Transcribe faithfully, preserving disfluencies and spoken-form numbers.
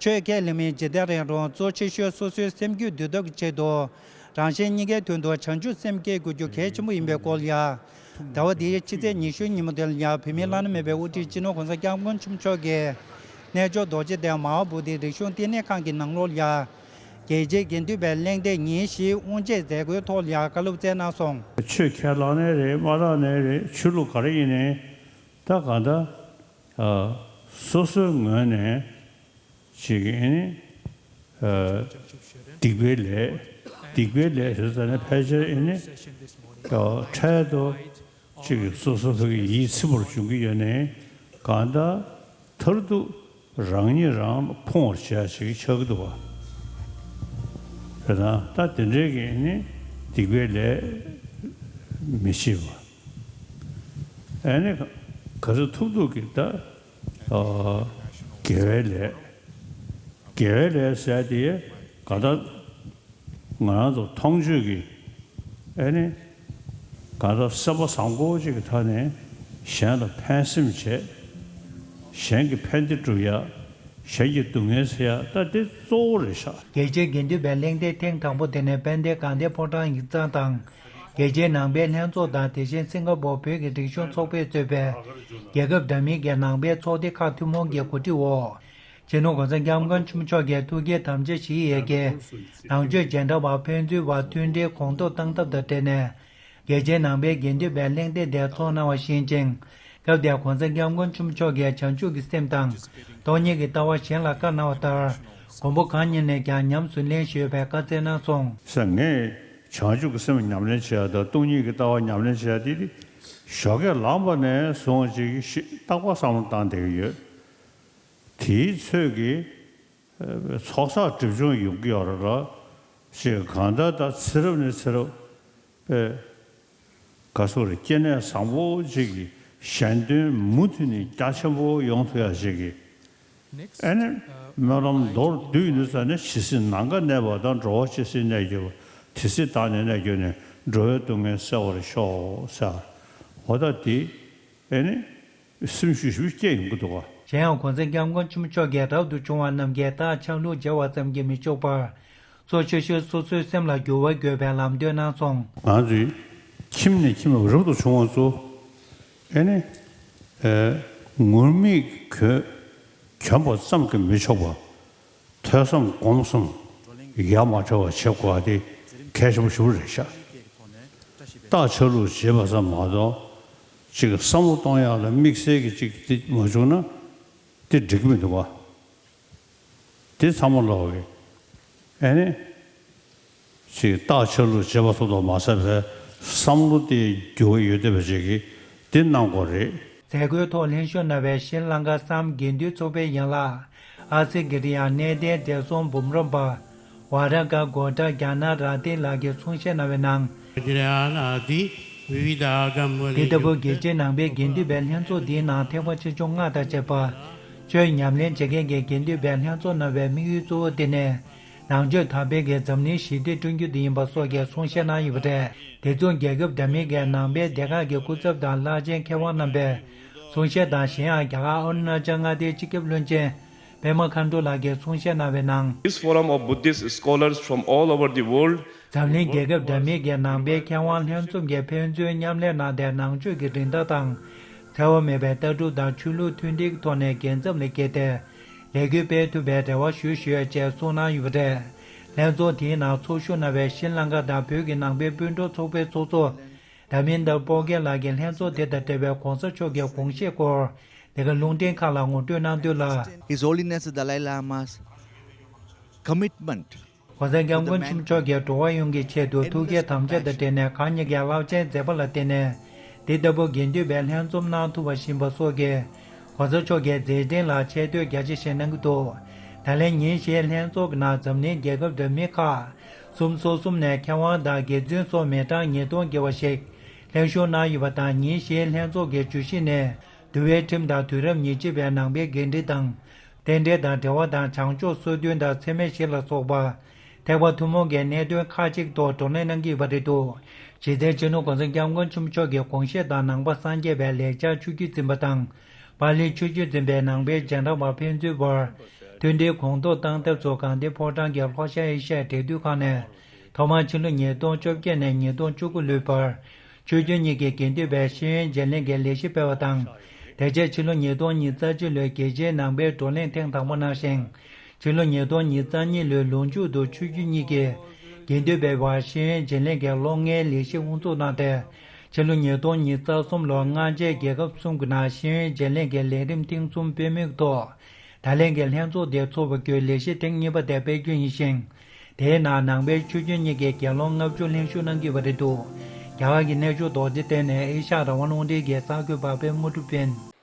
ཆོས་ཁས་ལེན་མིན་ཇི་ལྟར་ཡིན་རུང་གཙོ་ཆེ་ཤོས་སོ་སོའི་སེམས་རྒྱུད་འདུལ་ཐབས་ཀྱི་ཆེད་དུ། རང་གཞན་གཉིས་ཀའི་དོན་དུ་བྱང་ཆུབ་སེམས་བསྐྱེད་དགོས་རྒྱུ་གལ་ཆེན་པོ་ཡིན་པའི་སྐོར་ལ། ཟླ་བ་འདིའི་ཕྱི་ཚེས་ཉི་ཤུ་ཉིན་མོ་དེ་ལ་བོད་མིའི་བླ་ན་མེད་པའི་དབུ་ཁྲིད་སྤྱི་ནོར་༸གོང་ས་༸སྐྱབས་མགོན་ཆེན་པོ་མཆོག་གིས། རྣལ་འབྱོར་རྡོ་རྗེ་གདན་མ་ཧཱ་བོ་དྷི་རིག་གཞུང་བསྟི་གནས་ཁང་གི་ནང་ལོགས་ལ། རྒྱལ་ཆེན་དགེ་འདུན་པའི་གླེང་སྟེགས་ཉིན་བཞིའི་དབུ་འབྱེད་མཛད་སྒོའི་ཐོག་ལ་བཀའ་སློབ་སྩལ་གནང་སོང་། ཆོས་ཁས་བླངས་ནའི་རེད། མ་བླངས་ནའི་རེད། ཆོས་ལུགས་ག་རེ་ཡིན་ནའི། ད་གང་ལྟར། ཨ། སོ་སོའི་ངོས་ནས་ཅིག་ཨེ་ནི། ཨ། སྡིག་པའི་ལས། སྡིག་པའི་ལས་ཟེར་ཙ་ནས་ཕལ་ཆེར་ཨེ་ནི། ཨ། འཕྲལ་དུ་ཅིག་སོ་སོ་ཕ་གི་ཡིད་ཚིམ་པོར་འབྱུང་གི་ཡོད་ནའི། གང་ལྟར་མཐར་ཐུག་རང་ཉིད་རང་ལ་ཕུང་བར་བྱེད་ཡ་ཞིག་ཆགས་ཀྱི་འདུག་བ། དེ་དང་ད་དེ་འདྲའི་གི་ཨེ་ནི་སྡིག་པའི་ལས་མི་བྱེད་པ། ཨ་ནི་ག་ཚོད་ཐུབ་ཐུབ་ཀྱིས་ད། ཨ། དགེ་བའི་ལས། དགེ་བའི་ལས་ཟེར་དེ་ག་ད་ང་རང་ཚོ་མཐོང་ཆོས་ཀྱི། ཨ་ནི་ག་ད་སེམས་པ་བཟང་པོ་ཅིག་གི་ཐོག་ནས་གཞན་ལ་ཕན་སེམས་བྱས། གཞན་གྱི་ཕན་བདེ་སྒྲུབ་ཡ། གཞན་གྱི་སྡུག་བསྔལ་སེལ་ཡ། ད་དེ་གཙོ་བོ་རེད་ཤག་རྒྱལ་ཆེན་དགེ་འདུན་པའི་གླེང་སྟེགས་ཐེངས་དང་པོ་དེ་ནི་དཔལ་ལྡན་དགའ་ལྡན་ཕོ་བྲང་ཡིག་ཚང་དང་། རྒྱལ་སྤྱིའི་ནང་པའི་ལྷན་ཚོགས་དང་། དེ་བཞིན་སིང་ག་པོར་བོད་ཀྱི་རིག་གཞུང་ཚོགས་པས་གཙོས་པའི་རྒྱལ་ཁབ་འདྲ་མིན་གྱི་ནང་པའི་ཚོགས་སྡེ་ཁག་ཐུན་མོང་གི་གོ་སྒྲིག་འོག་སྤྱི་ནོར་༸གོང་ས་༸སྐྱབས་མགོན་ཆེན་པོ་མཆོག་གིས་ཐུགས་བསྐྱེད་དམ་བཅའ་བཞེས་ཡས་ཀྱི་ནང་ཆོས་རྗེས་འབྲང་བ་ཕན་ཚུན་བར་མཐུན་སྒྲིལ་གོང་མཐོར་གཏང་ཐབས་དང་འབྲེལ་ནས། རྒྱལ་ཆེན་ནང་པའི་དགེ་འདུན་པའི་གླེང་སྟེགས་དེ་ཚོགས་གནང་བ་བཞིན་ཅིང་། སྐབས་དེར་༸གོང་ས་༸སྐྱབས་མགོན་ཆེན་པོ་མཆོག་གིས་བྱང་ཆུབ་ཀྱི་སེམས་དང་སྟོང་ཉིད་ཀྱི་ལྟ་བ་གཞན་ལ་བཀའ་གནང་བ་ལྟར། མགོན་པོ་གང་ཉིད་ནས་ཀྱང་ཉམས་སུ་ལེན་བཞིན་ཡོད་པའི་བཀའ་སྩལ་གནང་སོང་། ཟེར། ངས་བྱང་ཆུབ་ཀྱི་སེམས་ཉམས་ལེན་བྱེད་ཡ་དང་སྟོང་ཉིད་ཀྱི་ལྟ་བ་ཉམས་ལེན་བྱེད་ཡ་དེ་ཞོགས་ཀས་ལངས་པ་ནས་བཟུང་ཅིག་ཤི་རྟག་པར་བསམ་བློ་བཏང་བསྡད་ཀྱི་ཡོད། དེའི་ཚོད་ཀྱིས། ཚོགས་བསགས་སྒྲིབ་སྦྱོང་ཡོང་གི་ཡོད་རེད་ལ། ཞེས་གང་ལྟར་ད་ཚེ་རབས་ནས་ཚེ་རབས་པའི་ག་སོགས་རེད། སྐྱེ་གནས་བཟང་པོ་ཅིག་གི་གཞན་དོན་མུ་མཐུད་ནས་རྒྱ་ཆེན་པོ་ཡོང་ཐུབ་ཡ་ཅིག་གི། ཨ་ནི་སྨོན་ལམ་མདོར་བསྡུས་ཡིན་དུས་ཙ་ནས། ཇི་སྲིད་ནམ་མཁའ་གནས་པ་དང་། འགྲོ་བ་ཇི་སྲིད་གནས་གྱུར་པ། དེ་སྲིད་བདག་ནི་གནས་གྱུར་ནས། འགྲོ་བའི་སྡུག་བསྔལ་སེལ་བར་ཤོག་ཟེར། འོ་ད་དེ་ཨ་ནི། སེམས་ཤུགས་ཞེ་པོ་སྐྱེ་ཡོང་གི་འདུག་ག། གཞན་ཡང་༸གོང་ས་༸སྐྱབས་མགོན་ཆེན་པོ་མཆོག་གིས་རབ་ཏུ་བྱུང་བ་རྣམས་ཀྱིས་བདག་ཆགས་ལུགས་བརྗེ་བ་ཙམ་གྱིས་མི་ཆོག་པར། གཙོ་ཆེ་ཤོས་སོ་སོའི་སེམས་ལ་འགྱུར་བ་དགོས་པའི་ལམ་སྟོན་གནང་སོང་། ང་ཚོས་ཁྱིམ་ནས་ཁྱིམ་ལ་རབ་ཏུ་བྱུང་བ་ཚོ། ཨེ་ནི། ཨེ། ངུར་སྨྲིག་གྱོན་གྱོན་པ་ཙམ་གྱིས་མི་ཆོག་པ། ཐོས་བསམ་སྒོམ་གསུམ་ཡ་མ་བྲལ་བ་བྱེད་དགོས་པ་དེ་གལ་ཆེན་པོ་ཞེ་པོ་རེད་ཤག། རྟགས་ཆགས་ལུགས་བྱེད་པ་ཙམ་མ་གཏོགས། ཅིག་བསམ་བློ་གཏོང་ཡག་ལ་དམིགས་བསལ་གྱི་ཅིག་དེ་མ་བྱུང་ན་དེ་འགྲིག་གི་མི་འདུག་བ། དེ་ཚང་མ་ལོག་གི། ཨེ་ནི། ཅིག་རྟགས་ཆགས་ལུགས་བྱེད་པ་སོགས་དང་མ་ཟད་པའི་བསམ་བློ་དེ་འགྱུར་བ་ཡོད་བསྡད་པ་ཅིག་གིས་དེ་གནང་དགོས་རེད། མཛད་སྒོའི་ཐོག་ལྷན་ཞུགས་གནང་བའི་ཤྲི་ལང་ཀ་སམ་དགེ་འདུན་ཚོགས་པའི་ཡན་ལག་ཨ་སི་ཀི་རི་ཡ་གནས་བརྟན་བགྲེས་སོང་འབུམ་རམས་པ་ཝ་ར་ཀ་གོ་ཏ་གྱ་ན་ར་ཏི་ལགས་ཀྱིས་གསུང་བཤད་གནང་བའི་ནང་། དེ་ལྟ་བུ་རྒྱལ་སྤྱིའི་ནང་པའི་དགེ་འདུན་པའི་ལྷན་ཚོགས་འདིའི་ནང་ཐེག་པ་ཆེ་ཆུང་ལྔ་དང་བཅས་པ་ཆོས་ཉམས་ལེན་བྱེད་མཁན་གྱི་དགེ་འདུན་པའི་ལྷན་ཚོགས་གནང་བའི་དམིགས་ཡུལ་གཙོ་བོ་དེ་ནི། ནང་ཆོས་དར་སྤེལ་གྱིས་འཛམ་གླིང་ཞི་བདེ་བསྐྲུན་རྒྱུ་དེ་ཡིན་པ་སོགས་ཀྱི་གསུང་བཤད་གནང་ཡོད་པ་རེད། དེ་མཚུངས་རྒྱལ་ཁབ་འདྲ་མིན་གྱི་ནང་པའི་སྡེ་ཁག་གི་སྐུ་ཚབ་དང་བླ་ཆེན་མཁས་དབང་རྣམ་པས་གསུང་བཤད་དང་། གཞན་ཡང་རྒྱ་གར་ཨ་རུ་ན་ཅལ་མངའ་སྡེའི་སྤྱི་ཁྱབ་བློན་ཆེན་པད་མ་མཁའ་འགྲོ་ལགས་ཀྱིས་གསུང་བཤད་གནང་བའི་ནང་། This forum of Buddhist scholars from all over the world འཛམ་གླིང་རྒྱལ་ཁབ་འདྲ་མིན་གྱི་ནང་པའི་མཁས་དབང་ལྷན་འཛོམས་ཀྱིས་ཕན་ཚུན་མཉམ་ལས་གནང་སྟེ། ནང་ཆོས་ཀྱི་རིན་ཐང་དང་འཚེ་བ་མེད་པའི་ལྟ་གྲུབ་དང་ཆོས་ལུགས་མཐུན་སྒྲིལ་གྱི་ཐོག་ནས་རྒྱལ་མཚམས་ལས་བརྒལ་ཏེ་ལས་འགུལ་སྤེལ་ཐུབ་པའི་རེ་བ་ཞུ་ཞུ་ཡ་བཅས་གསུངས་གནང་ཡོད་པ་རེད། ལྷན་ཚོགས་དེའི་ནང་ཚོགས་ཞུགས་གནང་བའི་ཤྲི་ལང་ཀ་དང་བོད་ཀྱི་ནང་པའི་སྤུན་གྲོགས་ཚོགས་པའི་ཚོགས་གཙོ་དྷ་མིན་དར་པོ་ཀེ་ལགས་ཀྱིས་ལྷན་ཚོགས་དེ་དང་འབྲེལ་བའི་གོང་ས་མཆོག་གི་དགོངས་བཞེད་སྐོར་འདི་ག་རླུང་འཕྲིན་ཁང་ལ་ངོ་སྤྲོད་གནང་དོན་ལ། His Holiness the Dalai Lama's commitment གོང་ས་སྐྱབས་མགོན་ཆེན་པོ་མཆོག་གིས་འགྲོ་བ་ཡོངས་ཀྱི་ཆེད་དུ་ཐུགས་བསྐྱེད་དམ་བཅའ་དང་འབྲེལ་ནས་གང་ཉིད་ཀྱི་རླབས་ཆེན་མཛད་པ་ལ་བརྟེན་ནས་འདི་ལྟ་བུ་དགེ་འདུན་པའི་ལྷན་འཛོམས་གནང་ཐུབ་པ་བཞིན་པ་སོགས་ཀྱིས་གོང་ས་མཆོག་གི་མཛད་འཕྲིན་ལ་ཆེ་བསྟོད་རྒྱ་ཆེ་ཞིག་གནང་གི་འདུག། ད་ལན་ཉིན་བཞིའི་ལྷན་ཚོགས་ཀྱི་ནང་འཛམ་གླིང་རྒྱལ་ཁབ་འདྲ་མིན་ཁག་གསུམ་སོ་གསུམ་ནས་མཁས་དབང་དང་དགེ་བཙུན་སོགས་མི་གྲངས་ཉིས་སྟོང་བརྒལ་བ་ཞིག་ལྷན་ཞུགས་གནང་ཡོད་པ་དང་། ཉིན་བཞིའི་ལྷན་ཚོགས་ཀྱི་བརྗོད་གཞི་ནི། འདུལ་བའི་ཁྲིམས་དང་དུས་རབས་ཉེར་གཅིག་པའི་ནང་པའི་འགན་འཁྲི་དང་། རྟེན་འབྲེལ་དང་འབྲེལ་བ་དང་། བྱང་ཕྱོགས་སོ་བདུན་དང་ཚད་མེད་བཞི་ལ་སོགས་པ། ཐེག་པ་ཐུན་མོང་གི་གནད་དོན་ཁག་ཅིག་ཐོག་བགྲོ་གླེང་གནང་གི་ཡོད་པ་རེད་འདུག། གཞི་རྩའི་སྤྱི་ནོར་༸གོང་ས་༸སྐྱབས་མགོན་ཆེན་པོ་མཆོག་གི་དགོངས་བཞེད་དང་། ནང་པ་སངས་རྒྱས་པའི་ལེགས་སྦྱར་ཆོས་བརྒྱུད་འཛིན་པ་དང་། པཱ་ལིའི་ཆོས་བརྒྱུད་འཛིན་པའི་ནང་པའི་རྗེས་འབྲང་པ་ཕན་ཚུན་བར། མཐུན་སྒྲིལ་གོང་མཐོར་བཏང་ཐབས་སུ་དགའ་ལྡན་ཕོ་བྲང་གི་ལྷོ་ཤར་ཨེ་ཤ་ཡའི་འབྲེལ་མཐུད་ཁང་ནས་ཐོག་མར་ཕྱི་ལོ་ཉིས་སྟོང་བཅོ་བརྒྱད་ནས་ཉིས་སྟོང་བཅུ་དགུ་ལོའི་བར་ཆོས་བརྒྱུད་གཉིས་ཀྱི་དགེ་འདུན་པའི་ཤེས་ཡོན་བརྗེ་ལེན་གྱི་ལས་གཞི་སྤེལ་བ་དང་། དེ་རྗེས་ཕྱི་ལོ་ཉིས་སྟོང་ཉི་ཤུ་རྩ་གཅིག་ལོའི་རྒྱལ་སྤྱིའི་ནང་པའི་བགྲོ་གླེང་ཐེངས་དང་པོ་ནང་བཞིན། ཕྱི་ལོ་ཉིས་སྟོང་ཉི་ཤུ་རྩ་གཉིས་ལོའི་ལུང་ཕྱོགས་དུ་ཆོས་བརྒྱུད་གཉིས་ཀྱི་དགེ་འདུན་པའི་བར་ཤེས་ཡོན་བརྗེ་ལེན་གྱི་གློག་བརྙན་ལས་གཞི་དབུ་འཛུགས་གནང་སྟེ། ཕྱི་ལོ་ཉིས་སྟོང་ཉི་ཤུ་རྩ་གསུམ་ལོར་སྔ་རྗེས་རྒྱལ་ཁབ་གསུམ་གྱི་ནང་ཤེས་ཡོན་བརྗེ་ལེན་གྱི་ལས་རིམ་ཐེངས་གསུམ་སྤེལ་མུས་ཀྱི་ཐོག་ད་ལན་གྱི་ལྷན་ཚོགས་དེ་འཚོགས་པ་བརྒྱུད་ལས་གཞི་ཐེངས་གཉིས་པ་དེ་སྤེལ་རྒྱུ་ཡིན་ཞིང་། དེའི་ནང་ནང་པའི་ཆོས་བརྒྱུད་གཉིས་ཀྱི་དགེ་སློང་ལྔ་བཅུ་ལྷན་ཞུགས་གནང་གི་ཡོད་པ་རེད་འདུག་རྒྱ་གར་གྱི་གནས་མཆོག་རྡོ་རྗེ་གདན་ནས་ཨེ་ཤ་ཡ་རང་དབང་རླུང་འཕྲིན་གྱི་གསར་འགོད་པ་པད་མ་གྲུབ་ཡིན།